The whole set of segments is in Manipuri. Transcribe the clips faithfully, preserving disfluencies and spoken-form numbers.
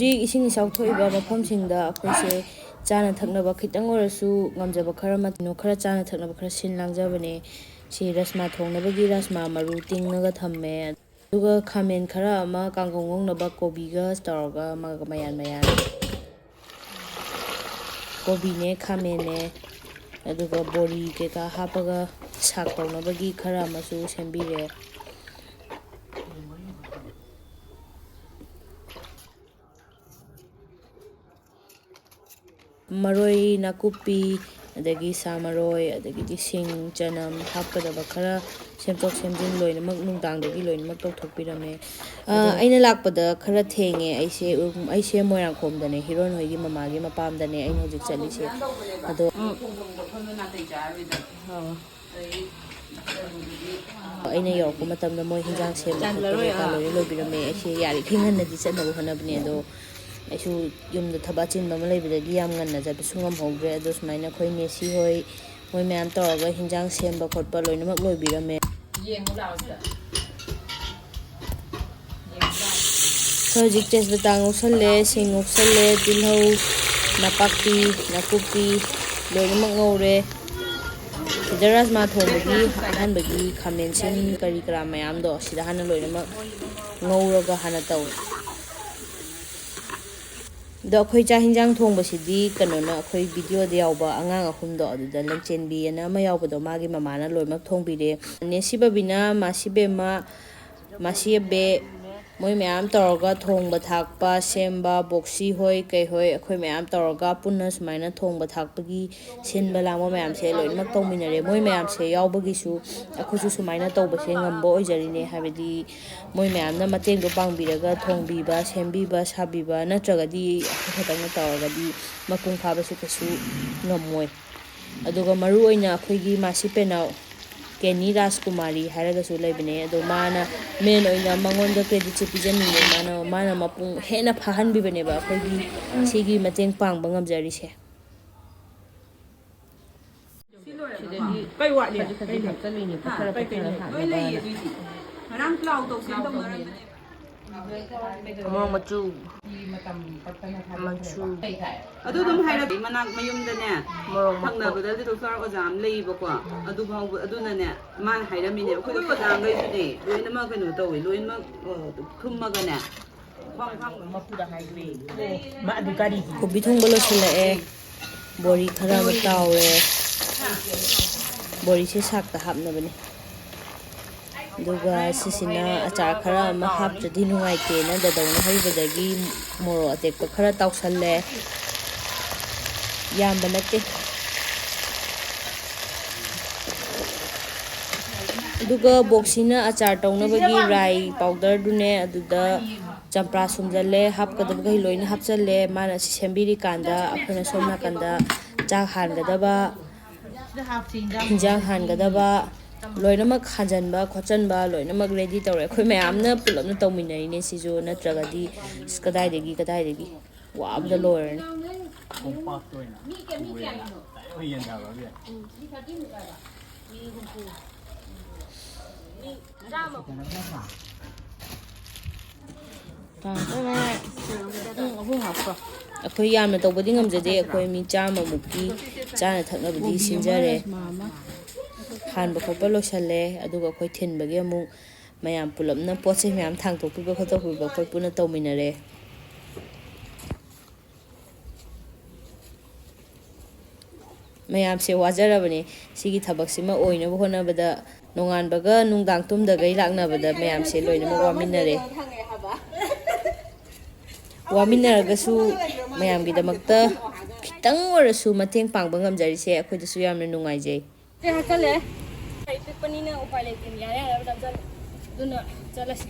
ꯍꯧꯖꯤꯛ ꯏꯁꯤꯡ ꯏꯆꯥꯎ ꯊꯣꯛꯏꯕ ꯃꯐꯝꯁꯤꯡꯗ ꯑꯩꯈꯣꯏꯁꯦ ꯆꯥꯅ ꯊꯛꯅꯕ ꯈꯤꯇꯪ ꯑꯣꯏꯔꯁꯨ ꯉꯝꯖꯕ ꯈꯔ ꯑꯃ, ꯀꯩꯅꯣ, ꯈꯔ ꯆꯥꯅ ꯊꯛꯅꯕ ꯈꯔ ꯁꯤꯟ ꯂꯥꯡꯖꯕꯅꯦ꯫ ꯁꯤ ꯔꯁꯃꯥ ꯊꯣꯡꯅꯕꯒꯤ ꯔꯁꯃꯥ ꯃꯔꯨ ꯇꯤꯡꯉꯒ ꯊꯝꯃꯦ꯫ ꯑꯗꯨꯒ ꯈꯥꯃꯦꯟ ꯈꯔ ꯑꯃ ꯀꯥꯡꯉꯧ ꯉꯧꯅꯕ ꯀꯣꯕꯤꯒ ꯇꯧꯔꯒ ꯑꯃꯒ ꯃꯌꯥꯟ ꯃꯌꯥꯟ꯫ ꯀꯣꯕꯤꯅꯦ, ꯈꯥꯃꯦꯟꯅꯦ, ꯑꯗꯨꯒ ꯕꯣꯔꯤ ꯀꯩꯀꯥ ꯍꯥꯞꯄꯒ ꯁꯥꯛ ꯇꯧꯅꯕꯒꯤ ꯈꯔ ꯑꯃꯁꯨ ꯁꯦꯝꯕꯤꯔꯦ꯫ ꯃꯔꯣꯏ ꯅꯥꯀꯨꯞꯄꯤ, ꯑꯗꯒꯤ ꯁꯥ ꯃꯔꯣꯏ, ꯑꯗꯒꯤꯗꯤ ꯁꯤꯡ, ꯆꯅꯝ ꯍꯥꯞꯀꯗꯕ ꯈꯔ ꯁꯦꯝꯗꯣꯛ ꯁꯦꯝꯖꯤꯟ ꯂꯣꯏꯅꯃꯛ ꯅꯨꯡꯗꯥꯡꯗꯒꯤ ꯂꯣꯏꯅꯃꯛ ꯇꯧꯊꯣꯛꯄꯤꯔꯝꯃꯦ꯫ ꯑ, ꯑꯩꯅ ꯂꯥꯛꯄꯗ ꯈꯔ ꯊꯦꯡꯉꯦ꯫ ꯑꯩꯁꯦ, ꯎꯝ, ꯑꯩꯁꯦ ꯃꯣꯏꯔꯥꯡꯈꯣꯝꯗꯅꯦ, ꯍꯤꯔꯣꯟ ꯍꯣꯏꯒꯤ ꯃꯃꯥꯒꯤ ꯃꯄꯥꯝꯗꯅꯦ ꯑꯩꯅ ꯍꯧꯖꯤꯛ ꯆꯠꯂꯤꯁꯦ꯫ ꯑꯗꯣ ꯑꯩꯅ ꯌꯧꯔꯛꯄ ꯃꯇꯝꯗ ꯃꯣꯏ ꯍꯤꯟꯖꯥꯡ ꯁꯦꯝꯕ ꯈꯣꯠꯄ ꯀꯩꯀꯥ ꯂꯣꯏꯅ ꯂꯣꯏꯕꯤꯔꯝꯃꯦ꯫ ꯑꯩꯁꯦ ꯌꯥꯔꯤꯈꯩ ꯉꯟꯅꯗꯤ ꯆꯠꯅꯕ ꯍꯣꯠꯅꯕꯅꯦ, ꯑꯗꯣ ꯑꯩꯁꯨ ꯌꯨꯝꯗ ꯊꯕꯛ ꯑꯆꯤꯟꯕ ꯑꯃ ꯂꯩꯕꯗꯒꯤ ꯌꯥꯝ ꯉꯟꯅ ꯆꯠꯄꯁꯨ ꯉꯝꯍꯧꯗ꯭ꯔꯦ꯫ ꯑꯗꯣ ꯁꯨꯃꯥꯏꯅ ꯑꯩꯈꯣꯏ ꯅꯦꯁꯤ ꯍꯣꯏ, ꯃꯣꯏ ꯃꯌꯥꯝ ꯇꯧꯔꯒ ꯍꯤꯟꯖꯥꯡ ꯁꯦꯝꯕ ꯈꯣꯠꯄ ꯂꯣꯏꯅꯃꯛ ꯂꯣꯏꯕꯤꯔꯝꯃꯦ꯫ ꯑꯩꯈꯣꯏ ꯍꯧꯖꯤꯛ ꯇꯦꯖꯄꯇꯥ ꯉꯧꯁꯜꯂꯦ, ꯁꯤꯡ ꯉꯧꯁꯜꯂꯦ, ꯇꯤꯜꯍꯧ, ꯅꯄꯥꯛꯄꯤ, ꯅꯥꯀꯨꯞꯄꯤ ꯂꯣꯏꯅꯃꯛ ꯉꯧꯔꯦ꯫ ꯁꯤꯗ ꯔꯥꯖꯃꯥ ꯊꯣꯡꯕꯒꯤ ꯑꯍꯥꯟꯕꯒꯤ ꯈꯥꯃꯦꯟ ꯑꯁꯤꯟ ꯀꯔꯤ ꯀꯔꯥ ꯃꯌꯥꯝꯗꯣ ꯁꯤꯗ ꯍꯥꯟꯅ ꯂꯣꯏꯅꯃꯛ ꯉꯧꯔꯒ ꯍꯥꯟꯅ ꯇꯧꯔꯦ꯫ ꯑꯗꯣ ꯑꯩꯈꯣꯏ ꯆꯥꯛ ꯍꯤꯟꯖꯥꯡ ꯊꯣꯡꯕꯁꯤꯗꯤ ꯀꯩꯅꯣꯅ, ꯑꯩꯈꯣꯏ ꯚꯤꯗꯤꯑꯣꯗ ꯌꯥꯎꯕ ꯑꯉꯥꯡ ꯑꯍꯨꯝꯗꯣ, ꯑꯗꯨꯗ ꯂꯟꯆꯦꯟꯕꯤ ꯑꯅ ꯑꯃ ꯌꯥꯎꯕꯗꯣ, ꯃꯥꯒꯤ ꯃꯃꯥꯅ ꯂꯣꯏꯅꯃꯛ ꯊꯣꯡꯕꯤꯔꯦ꯫ ꯅꯦꯁꯤ ꯕꯕꯤꯅꯥ, ꯃꯥꯁꯤ ꯕꯦꯝꯃ, ꯃꯥꯁꯤ ꯑꯕꯦ, ꯃꯣꯏ ꯃꯌꯥꯝ ꯇꯧꯔꯒ ꯊꯣꯡꯕ ꯊꯥꯛꯄ, ꯁꯦꯝꯕ, ꯕꯣꯛꯁꯤ ꯍꯣꯏ ꯀꯩ ꯍꯣꯏ, ꯑꯩꯈꯣꯏ ꯃꯌꯥꯝ ꯇꯧꯔꯒ ꯄꯨꯟꯅ ꯁꯨꯃꯥꯏꯅ ꯊꯣꯡꯕ ꯊꯥꯛꯄꯒꯤ ꯁꯤꯟꯕ ꯂꯥꯡꯕ ꯃꯌꯥꯝꯁꯦ ꯂꯣꯏꯅꯃꯛ ꯇꯧꯃꯤꯟꯅꯔꯦ꯫ ꯃꯣꯏ ꯃꯌꯥꯝꯁꯦ ꯌꯥꯎꯕꯒꯤꯁꯨ ꯑꯩꯈꯣꯏꯁꯨ ꯁꯨꯃꯥꯏꯅ ꯇꯧꯕꯁꯦ ꯉꯝꯕ ꯑꯣꯏꯖꯔꯤꯅꯦ꯫ ꯍꯥꯏꯕꯗꯤ ꯃꯣꯏ ꯃꯌꯥꯝꯅ ꯃꯇꯦꯡꯗꯣ ꯄꯥꯡꯕꯤꯔꯒ ꯊꯣꯡꯕꯤꯕ, ꯁꯦꯝꯕꯤꯕ, ꯁꯥꯕꯤꯕ ꯅꯠꯇ꯭ꯔꯒꯗꯤ ꯑꯩꯈꯣꯏ ꯈꯛꯇꯪꯅ ꯇꯧꯔꯒꯗꯤ ꯃꯄꯨꯡ ꯐꯥꯕꯁꯨ ꯀꯩꯁꯨ ꯉꯝꯃꯣꯏ꯫ ꯑꯗꯨꯒ ꯃꯔꯨ ꯑꯣꯏꯅ ꯑꯩꯈꯣꯏꯒꯤ ꯃꯥꯁꯤ ꯄꯦꯅꯥꯎ ꯀꯦꯅꯤ ꯔꯥꯖꯀꯨꯃꯥꯔꯤ ꯍꯥꯏꯔꯒꯁꯨ ꯂꯩꯕꯅꯦ꯫ ꯑꯗꯣ ꯃꯥꯅ ꯃꯦꯟ ꯑꯣꯏꯅ ꯃꯉꯣꯟꯗ ꯀ꯭ꯔꯦꯗꯤꯠꯁꯦ ꯄꯤꯖꯅꯤꯡꯉꯦ꯫ ꯃꯥꯅ, ꯃꯥꯅ ꯃꯄꯨꯡ ꯍꯦꯟꯅ ꯐꯥꯍꯟꯕꯤꯕꯅꯦꯕ ꯑꯩꯈꯣꯏꯒꯤ ꯁꯤꯒꯤ ꯃꯇꯦꯡ ꯄꯥꯡꯕ ꯉꯝꯖꯔꯤꯁꯦ꯫ ꯁꯤꯗꯒꯤ ꯀꯩ ꯋꯥꯠꯂꯤ? ꯈꯖꯤꯛ ꯈꯖꯤꯛ ꯍꯥꯞꯆꯜꯂꯤꯅꯦ, ꯄꯠꯊꯔ ꯄꯠꯊꯔ ꯍꯥꯞꯅꯕꯅ꯫ ꯂꯣꯏ ꯂꯩꯌꯦ ꯑꯗꯨꯏꯗꯤ꯫ ꯉꯔꯥꯡ ꯄ꯭ꯂꯥꯎ ꯇꯧꯁꯦꯅ ꯇꯧꯅꯔꯝꯕꯅꯦ꯫ ꯑꯃ ꯃꯆꯨ꯫ ꯃꯆꯨ꯫ ꯑꯗꯨ ꯑꯗꯨꯝ ꯍꯥꯏꯔꯛꯀꯦ, ꯃꯅꯥꯛ ꯃꯌꯨꯝꯗꯅꯦ, ꯃꯣꯔꯣꯛ ꯃꯀꯨꯞ꯫ ꯊꯪꯅꯕꯗ ꯂꯤꯇꯜ ꯐ꯭ꯂꯥꯋꯔ ꯑꯣꯖꯥ ꯑꯃ ꯂꯩꯌꯦꯕꯀꯣ꯫ ꯑꯗꯨ ꯐꯥꯎꯕ, ꯑꯗꯨꯅꯅꯦ, ꯃꯥꯅ ꯍꯥꯏꯔꯝꯃꯤꯅꯦ, ꯑꯩꯈꯣꯏ ꯑꯣꯖꯥꯈꯩꯁꯨꯅꯦ, ꯂꯣꯏꯅꯃꯛ ꯀꯩꯅꯣ ꯇꯧꯋꯦ, ꯂꯣꯏꯅꯃꯛ, ꯑ, ꯊꯨꯝꯃꯒꯅꯦ, ꯈ꯭ꯋꯥꯡ ꯈ꯭ꯋꯥꯡ ꯃꯄꯨꯗ ꯍꯥꯏꯈ꯭ꯔꯦ꯫ ꯃꯥ ꯑꯗꯨ ꯒꯥꯔꯤꯒꯤ꯫ ꯀꯣꯕꯤ ꯊꯣꯡꯕ ꯂꯣꯏꯁꯤꯜꯂꯛꯑꯦ꯫ ꯕꯣꯔꯤ ꯈꯔ ꯑꯃ ꯇꯥꯎꯔꯦ꯫ ꯕꯣꯔꯤꯁꯦ ꯁꯥꯛꯇ ꯍꯥꯞꯅꯕꯅꯦ꯫ ꯑꯗꯨꯒ ꯁꯤꯁꯤꯅ ꯑꯆꯥꯔ ꯈꯔ ꯑꯃ ꯍꯥꯞꯇ꯭ꯔꯗꯤ ꯅꯨꯡꯉꯥꯏꯇꯦꯅ ꯗꯗꯧꯅ ꯍꯩꯕꯗꯒꯤ ꯃꯣꯔꯣꯛ ꯑꯇꯦꯛꯄ ꯈꯔ ꯇꯥꯎꯁꯜꯂꯦ꯫ ꯌꯥꯝꯕ ꯅꯠꯇꯦ꯫ ꯑꯗꯨꯒ ꯕꯣꯛꯁꯤꯅ ꯑꯆꯥꯔ ꯇꯧꯅꯕꯒꯤ ꯔꯥꯏ ꯄꯥꯎꯗꯔꯗꯨꯅꯦ, ꯑꯗꯨꯗ ꯆꯝꯄ꯭ꯔꯥ ꯁꯨꯝꯖꯜꯂꯦ, ꯍꯥꯞꯀꯗꯕꯈꯩ ꯂꯣꯏꯅ ꯍꯥꯞꯆꯜꯂꯦ꯫ ꯃꯥꯅ ꯁꯤ ꯁꯦꯝꯕꯤꯔꯤꯀꯥꯟꯗ ꯑꯩꯈꯣꯏꯅ ꯁꯣꯝ ꯅꯥꯀꯟꯗ ꯆꯥꯛ ꯍꯥꯟꯒꯗꯕ, ꯍꯤꯟꯖꯥꯡ ꯍꯥꯟꯒꯗꯕ, ꯂꯣꯏꯅꯃꯛ ꯍꯥꯟꯖꯟꯕ ꯈꯣꯠꯆꯟꯕ ꯂꯣꯏꯅꯃꯛ ꯔꯦꯗꯤ ꯇꯧꯔꯦ꯫ ꯑꯩꯈꯣꯏ ꯃꯌꯥꯝꯅ ꯄꯨꯂꯞꯅ ꯇꯧꯃꯤꯟꯅꯔꯤꯅꯦ ꯁꯤꯁꯨ, ꯅꯠꯇ꯭ꯔꯒꯗꯤ ꯑꯁ, ꯀꯗꯥꯏꯗꯒꯤ, ꯀꯗꯥꯏꯗꯒꯤ ꯋꯥꯕꯗ ꯂꯣꯏꯔꯅꯤ꯫ ꯈꯣꯡꯄꯥꯛꯇ ꯑꯣꯏꯅ ꯄꯨꯔꯦꯅ ꯗꯥꯏꯔꯦꯛ ꯑꯣꯏꯅ ꯌꯦꯟꯊꯕꯒꯤ꯫ ꯇꯥꯡ ꯇꯔꯦꯠ꯫ ꯎꯝ, ꯑꯍꯨꯝ ꯍꯥꯞꯄꯣ꯫ ꯑꯩꯈꯣꯏ ꯌꯥꯝꯅ ꯇꯧꯕꯗꯤ ꯉꯝꯖꯗꯦ꯫ ꯑꯩꯈꯣꯏ ꯃꯤ ꯆꯥꯝꯃꯃꯨꯛꯀꯤ ꯆꯥꯅ ꯊꯛꯅꯕꯗꯤ ꯁꯤꯟꯖꯔꯦ꯫ ꯍꯥꯟꯕ ꯈꯣꯠꯄ ꯂꯣꯏꯁꯜꯂꯦ꯫ ꯑꯗꯨꯒ ꯑꯩꯈꯣꯏ ꯊꯤꯟꯕꯒꯤ ꯑꯃꯨꯛ ꯃꯌꯥꯝ ꯄꯨꯂꯞꯅ ꯄꯣꯠ ꯆꯩ ꯃꯌꯥꯝ ꯊꯥꯡꯇꯣꯛꯄꯤꯕ ꯈꯣꯠꯇꯣꯛꯄꯤꯕ ꯑꯩꯈꯣꯏ ꯄꯨꯟꯅ ꯇꯧꯃꯤꯟꯅꯔꯦ꯫ ꯃꯌꯥꯝꯁꯦ ꯋꯥꯖꯔꯕꯅꯦ꯫ ꯁꯤꯒꯤ ꯊꯕꯛꯁꯤꯃ ꯑꯣꯏꯅꯕ ꯍꯣꯠꯅꯕꯗ ꯅꯣꯡꯉꯥꯟꯕꯒ ꯅꯨꯡꯗꯥꯡ ꯇꯨꯝꯗꯒꯩ ꯂꯥꯛꯅꯕꯗ ꯃꯌꯥꯝꯁꯦ ꯂꯣꯏꯅꯃꯛ ꯋꯥꯃꯤꯟꯅꯔꯦ꯫ ꯋꯥꯃꯤꯟꯅꯔꯒꯁꯨ ꯃꯌꯥꯝꯒꯤꯗꯃꯛꯇ ꯈꯤꯇꯪ ꯑꯣꯏꯔꯁꯨ ꯃꯇꯦꯡ ꯄꯥꯡꯕ ꯉꯝꯖꯔꯤꯁꯦ ꯑꯩꯈꯣꯏꯗꯁꯨ ꯌꯥꯝꯅ ꯅꯨꯡꯉꯥꯏꯖꯩ꯫ ꯄꯤꯛꯄꯅꯤꯅ ꯎꯄꯥꯏ ꯂꯩꯇꯦ, ꯌꯥꯅ ꯌꯥꯅꯕ ꯅꯝꯁꯜꯂꯦ꯫ ꯑꯗꯨꯅ ꯆꯠꯂꯁꯤ꯫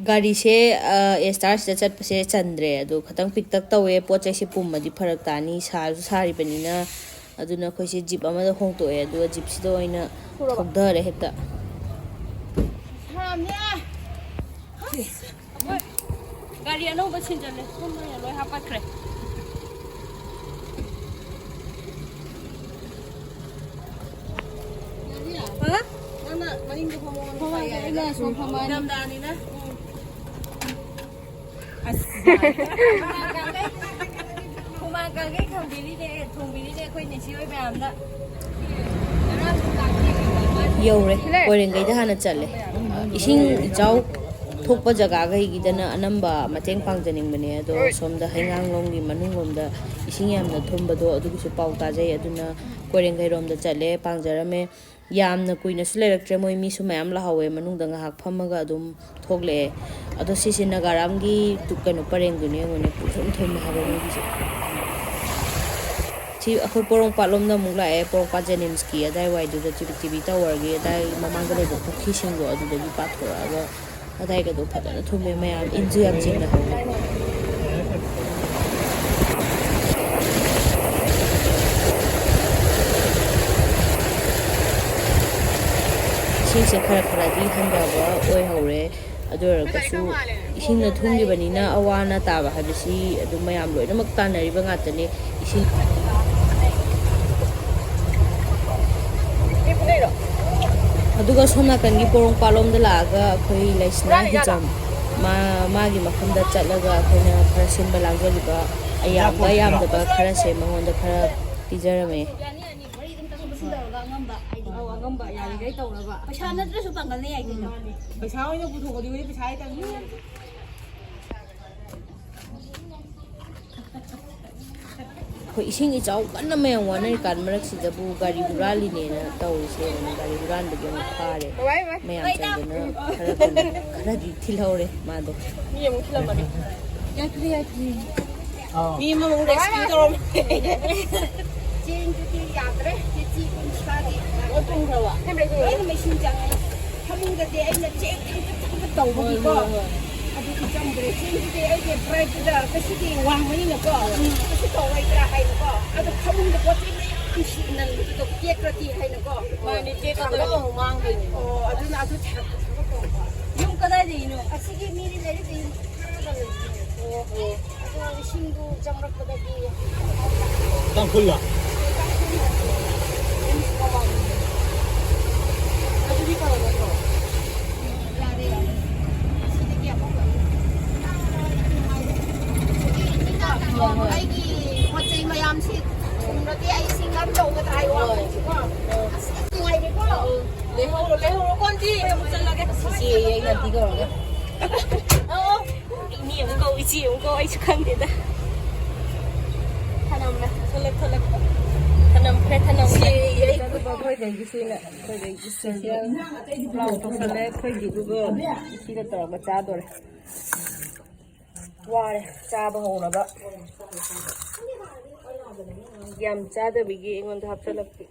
ꯒꯥꯔꯤꯁꯦ, ꯑ, ꯑꯦꯁꯇꯥꯔꯁꯤꯗ ꯆꯠꯄꯁꯦ ꯆꯟꯗ꯭ꯔꯦ꯫ ꯑꯗꯣ ꯈꯤꯇꯪ ꯄꯤꯛꯇꯛ ꯇꯧꯋꯦ꯫ ꯄꯣꯠ ꯆꯩꯁꯦ ꯄꯨꯝꯃꯗꯤ ꯐꯔꯛ ꯇꯥꯅꯤ꯫ ꯁꯥꯁꯨ ꯁꯥꯔꯤꯕꯅꯤꯅ꯫ ꯑꯗꯨꯅ ꯑꯩꯈꯣꯏꯁꯦ ꯖꯤꯞ ꯑꯃꯗ ꯍꯣꯡꯇꯣꯛꯑꯦ꯫ ꯑꯗꯨꯒ ꯖꯤꯞꯁꯤꯗ ꯑꯣꯏꯅ ꯊꯧꯗꯔꯦ ꯍꯦꯛꯇ꯫ ꯁꯥꯕꯅꯦ꯫ ꯑꯁ! ꯑꯩꯈꯣꯏ ꯒꯥꯔꯤ ꯑꯅꯧꯕ ꯁꯤꯟꯖꯜꯂꯦ꯫ ꯁꯣꯝꯗ ꯑꯣꯏꯅ ꯂꯣꯏ ꯍꯥꯞꯀꯠꯈ꯭ꯔꯦ꯫ ꯍꯥ? ꯅꯪꯅ ꯃꯅꯤꯡꯗ ꯐꯝꯃꯣ, ꯍꯣꯏ, ꯍꯣꯏ, ꯑꯩꯅ ꯁꯣꯝ ꯐꯝꯃꯛꯑꯅꯤ꯫ ꯏꯪꯊꯝꯊꯥꯅꯤꯅ꯫ ꯎꯝ꯫ ꯑꯁ, ꯍꯨꯃꯥꯡ ꯀꯥꯡꯈꯩ ꯊꯝꯕꯤꯔꯤꯅꯦ, ꯊꯣꯡꯕꯤꯔꯤꯅꯦ ꯑꯩꯈꯣꯏ ꯅꯦꯁꯤ ꯍꯣꯏ ꯃꯌꯥꯝꯅ꯫ ꯌꯧꯔꯦ꯫ ꯀꯣꯏꯔꯦꯡꯒꯩꯗ ꯍꯥꯟꯅ ꯆꯠꯂꯦ꯫ ꯏꯁꯤꯡ ꯏꯆꯥꯎ ꯊꯣꯛꯄ ꯖꯒꯥꯈꯩꯒꯤꯗꯅ ꯑꯅꯝꯕ ꯃꯇꯦꯡ ꯄꯥꯡꯖꯅꯤꯡꯕꯅꯦ, ꯑꯗꯣ ꯁꯣꯝꯗ ꯍꯩꯉꯥꯡꯂꯣꯝꯒꯤ ꯃꯅꯨꯡꯂꯣꯝꯗ ꯏꯁꯤꯡ ꯌꯥꯝꯅ ꯊꯨꯝꯕꯗꯣ, ꯑꯗꯨꯒꯤꯁꯨ ꯄꯥꯎ ꯇꯥꯖꯩ꯫ ꯑꯗꯨꯅ ꯀꯣꯏꯔꯦꯡꯒꯩꯔꯣꯝꯗ ꯆꯠꯂꯦ, ꯄꯥꯡꯖꯔꯝꯃꯦ꯫ ꯌꯥꯝꯅ ꯀꯨꯏꯅꯁꯨ ꯂꯩꯔꯛꯇ꯭ꯔꯦ, ꯃꯣꯏ ꯃꯤꯁꯨ ꯃꯌꯥꯝ ꯂꯥꯛꯍꯧꯋꯦ꯫ ꯃꯅꯨꯡꯗ ꯉꯥꯏꯍꯥꯛ ꯐꯝꯃꯒ ꯑꯗꯨꯝ ꯊꯣꯛꯂꯛꯑꯦ꯫ ꯑꯗꯣ ꯁꯤꯁꯦ ꯅꯥꯒꯥꯔꯥꯝꯒꯤ ꯇꯨ-, ꯀꯩꯅꯣ, ꯄꯔꯦꯡꯗꯨꯅꯦ, ꯌꯦꯡꯉꯨꯅꯦ, ꯄꯨꯡꯊꯨꯝ ꯊꯨꯝꯃꯦ ꯍꯥꯏꯕ ꯃꯣꯏꯒꯤꯁꯦ꯫ ꯁꯤ ꯑꯩꯈꯣꯏ ꯄꯣꯔꯣꯝꯄꯥꯠꯂꯣꯝꯗ ꯑꯃꯨꯛ ꯂꯥꯛꯑꯦ, ꯄꯣꯔꯣꯝꯄꯥꯠ ꯖꯦꯅꯤꯝꯁꯀꯤ ꯑꯗꯥꯏꯋꯥꯏꯗꯨꯗ, ꯇꯤ ꯚꯤ, ꯇꯤ ꯚꯤ ꯇꯥꯋꯔꯒꯤ ꯑꯗꯥꯏ ꯃꯃꯥꯡꯗ ꯂꯩꯕ ꯄꯨꯈ꯭ꯔꯤꯁꯤꯡꯗꯣ ꯑꯗꯨꯗꯒꯤ ꯄꯥꯊꯣꯔꯛꯑꯒ ꯑꯗꯥꯏꯒꯗꯣ ꯐꯖꯅ ꯊꯨꯝꯃꯦ꯫ ꯃꯌꯥꯝ ꯏꯟꯁꯨ ꯌꯥꯝ ꯆꯤꯡꯅꯍꯧꯋꯦ꯫ ꯏꯁꯤꯡꯁꯦ ꯈꯔ ꯈꯔꯗꯤ ꯍꯟꯊꯕ ꯑꯣꯏꯍꯧꯔꯦ꯫ ꯑꯗꯨ ꯑꯣꯏꯔꯒꯁꯨ ꯏꯁꯤꯡꯅ ꯊꯨꯝꯈꯤꯕꯅꯤꯅ ꯑꯋꯥ ꯑꯅꯥ ꯇꯥꯕ ꯍꯥꯏꯕꯁꯤ ꯑꯗꯨꯝ ꯃꯌꯥꯝ ꯂꯣꯏꯅꯃꯛ ꯇꯥꯟꯅꯔꯤꯕ ꯉꯥꯛꯇꯅꯤ꯫ ꯏꯁꯤꯡ꯫ ꯑꯗꯨꯒ ꯁꯣꯝ ꯅꯥꯀꯟꯒꯤ ꯄꯣꯔꯣꯝꯄꯥꯠꯂꯣꯝꯗ ꯂꯥꯛꯑꯒ ꯑꯩꯈꯣꯏ ꯂꯩꯁꯅꯥ ꯍꯤꯖꯝ, ꯃꯥ-, ꯃꯥꯒꯤ ꯃꯐꯝꯗ ꯆꯠꯂꯒ ꯑꯩꯈꯣꯏꯅ ꯈꯔ ꯁꯤꯟꯕ ꯂꯥꯡꯖꯜꯂꯨꯕ, ꯑꯌꯥꯝꯕ ꯌꯥꯝꯗꯕ ꯈꯔꯁꯦ ꯃꯉꯣꯟꯗ ꯈꯔ ꯄꯤꯖꯔꯝꯃꯦ꯫ ꯌꯥꯅꯤ, ꯌꯥꯅꯤ, ꯋꯥꯔꯤ ꯑꯗꯨꯝ ꯇꯧꯔꯒ ꯑꯉꯝꯕ, ꯍꯥꯏꯗꯤ, ꯑꯧ, ꯑꯉꯝꯕ ꯌꯥꯔꯤꯈꯩ ꯇꯧꯅꯕ꯫ ꯄꯩꯁꯥ ꯅꯠꯇ꯭ꯔꯁꯨ ꯄꯥꯡꯒꯜꯅ ꯌꯥꯏ ꯀꯩꯅꯣ꯫ ꯃꯥꯅꯤ꯫ ꯄꯩꯁꯥ ꯑꯣꯏꯅ ꯄꯨꯊꯣꯛꯄꯗꯤ ꯑꯩꯈꯣꯏꯗꯤ ꯄꯩꯁꯥ ꯂꯩꯇꯕꯅꯤꯅ꯫ ꯑꯩꯈꯣꯏ ꯏꯁꯤꯡ ꯏꯆꯥꯎ ꯀꯟꯅ ꯃꯌꯥꯝ ꯋꯥꯅꯔꯤꯀꯥꯟ ꯃꯔꯛꯁꯤꯗꯕꯨ ꯒꯥꯔꯤ ꯍꯨꯔꯥꯜꯂꯤꯅꯦꯅ ꯇꯧꯔꯤꯁꯦ, ꯒꯥꯔꯤ ꯍꯨꯔꯥꯟꯕꯒꯤ ꯑꯃꯨꯛ ꯐꯥꯔꯦ꯫ ꯃꯌꯥꯝ ꯆꯪꯗꯅ ꯈꯔ ꯀꯟꯅ, ꯈꯔꯗꯤ ꯊꯤꯜꯍꯧꯔꯦ ꯃꯥꯗꯣ꯫ ꯃꯤ ꯑꯃꯨꯛ ꯊꯤꯜꯂꯝꯃꯅꯤ꯫ ꯌꯥꯗ꯭ꯔꯦ, ꯌꯥꯗ꯭ꯔꯦ꯫ ꯃꯤ ꯑꯃꯃꯨꯛ rescue ꯇꯧꯔꯝꯃꯦ꯫ ꯆꯦꯡꯗꯨꯗꯤ ꯌꯥꯗ꯭ꯔꯦ, ꯀꯦꯖꯤ ꯀꯨꯟꯊ꯭ꯔꯥꯗꯤ꯫ ꯂꯣꯏ ꯄꯨꯝꯈ꯭ꯔꯕ? ꯂꯣꯏꯅ ꯃꯩꯁꯤꯡ ꯆꯪꯉꯦ꯫ ꯐꯃꯨꯡꯗꯗꯤ ꯑꯩꯅ ꯆꯦꯡ ꯊꯥꯡꯒꯠ ꯊꯥꯡꯒꯠ ꯇꯧꯕꯒꯤꯀꯣ꯫ ꯑꯗꯨꯗꯤ ꯆꯪꯗ꯭ꯔꯦ꯫ ꯆꯦꯡꯗꯨꯗꯤ ꯑꯩꯒꯤ ꯄ꯭ꯔꯥꯏꯗꯨꯗ ꯉꯁꯤꯗꯤ ꯋꯥꯡꯕꯅꯤꯅꯀꯣ꯫ ꯀꯩꯁꯨ ꯇꯧꯔꯣꯏꯗ꯭ꯔꯥ ꯍꯥꯏꯅꯀꯣ꯫ ꯑꯗꯣ ꯐꯃꯨꯡꯗ ꯄꯣꯠ ꯆꯩ ꯃꯌꯥꯝ ꯁꯤ ꯅꯟꯕꯗꯨꯗ ꯇꯦꯛꯈ꯭ꯔꯗꯤ ꯍꯥꯏꯅꯀꯣ꯫ ꯃꯥꯅꯤ, ꯇꯦꯛꯈ꯭ꯔꯗꯤ ꯑꯃꯨꯛ ꯃꯥꯡꯗꯣꯏꯅꯤ꯫ ꯑꯣ, ꯑꯗꯨꯅ ꯑꯗꯨ ꯊꯥꯡꯒꯠ ꯊꯥꯡꯒꯠ ꯇꯧꯕ꯫ ꯌꯨꯝ ꯀꯗꯥꯏꯗꯒꯤꯅꯣ? ꯑꯁꯤꯒꯤ ꯃꯤꯗꯤ ꯂꯩꯔꯤꯛ ꯍꯥꯏꯔꯒ ꯂꯩꯕꯅꯦ꯫ ꯑꯣ, ꯑꯣ꯫ ꯑꯗꯣ ꯏꯁꯤꯡꯗꯨ ꯆꯪꯂꯛꯄꯗꯒꯤ ꯇꯥꯡꯈꯨꯜꯂ? ꯑꯗꯨꯗꯤ ꯐꯔꯕ ꯅꯠꯇ꯭ꯔꯣ? ꯌꯥꯔꯦ, ꯌꯥꯔꯦ꯫ ꯑꯁꯤꯗꯒꯤ ꯑꯃꯨꯛ ꯑꯩꯒꯤ ꯄꯣꯠ ꯆꯩ ꯃꯌꯥꯝꯁꯤ ꯊꯨꯡꯂꯗꯤ ꯑꯩ ꯁꯤ ꯉꯝ ꯇꯧꯒꯗ꯭ꯔꯥ ꯍꯥꯏ ꯋꯥꯈꯜꯁꯤꯀꯣ꯫ ꯑꯁ ꯌꯥꯝ ꯅꯨꯡꯉꯥꯏꯔꯦꯀꯣ꯫ ꯂꯩꯍꯧꯔꯣ, ꯂꯩꯍꯧꯔꯣ, ꯀꯣꯟꯗꯤ ꯑꯩ ꯑꯃꯨꯛ ꯆꯠꯂꯒꯦ꯫ ꯏꯆꯦ, ꯑꯩ ꯅꯥꯄꯤ ꯀꯧꯔꯒ꯫ ꯑꯣ, ꯏꯅꯦ ꯑꯃꯨꯛ ꯀꯧ, ꯏꯆꯦ ꯑꯃꯨꯛ ꯀꯧ, ꯑꯩꯁꯨ ꯈꯪꯗꯦꯗ꯫ ꯊꯅꯝꯃꯦ꯫ ꯊꯣꯛꯂꯛ, ꯊꯣꯛꯂꯛ꯫ ꯊꯅꯝꯈ꯭ꯔꯦ, ꯊꯅꯝꯈ꯭ꯔꯦ꯫ ꯏꯆꯦ, ꯑꯩ ꯑꯩꯈꯣꯏꯗꯒꯤ ꯁꯤꯅ, ꯑꯩꯈꯣꯏꯗꯒꯤ special ꯄ꯭ꯂꯥꯎ ꯇꯧꯁꯜꯂꯦ꯫ ꯑꯩꯈꯣꯏꯒꯤꯗꯨꯒ ꯁꯤꯒ ꯇꯧꯔꯒ ꯆꯥꯗꯣꯔꯦ꯫ ꯋꯥꯔꯦ ꯆꯥꯕ ꯍꯧꯅꯕ꯫ ꯌꯥꯝ ꯆꯥꯗꯕꯤꯒꯤ ꯑꯩꯉꯣꯟꯗ ꯍꯥꯞꯆꯜꯂꯛꯄꯤ꯫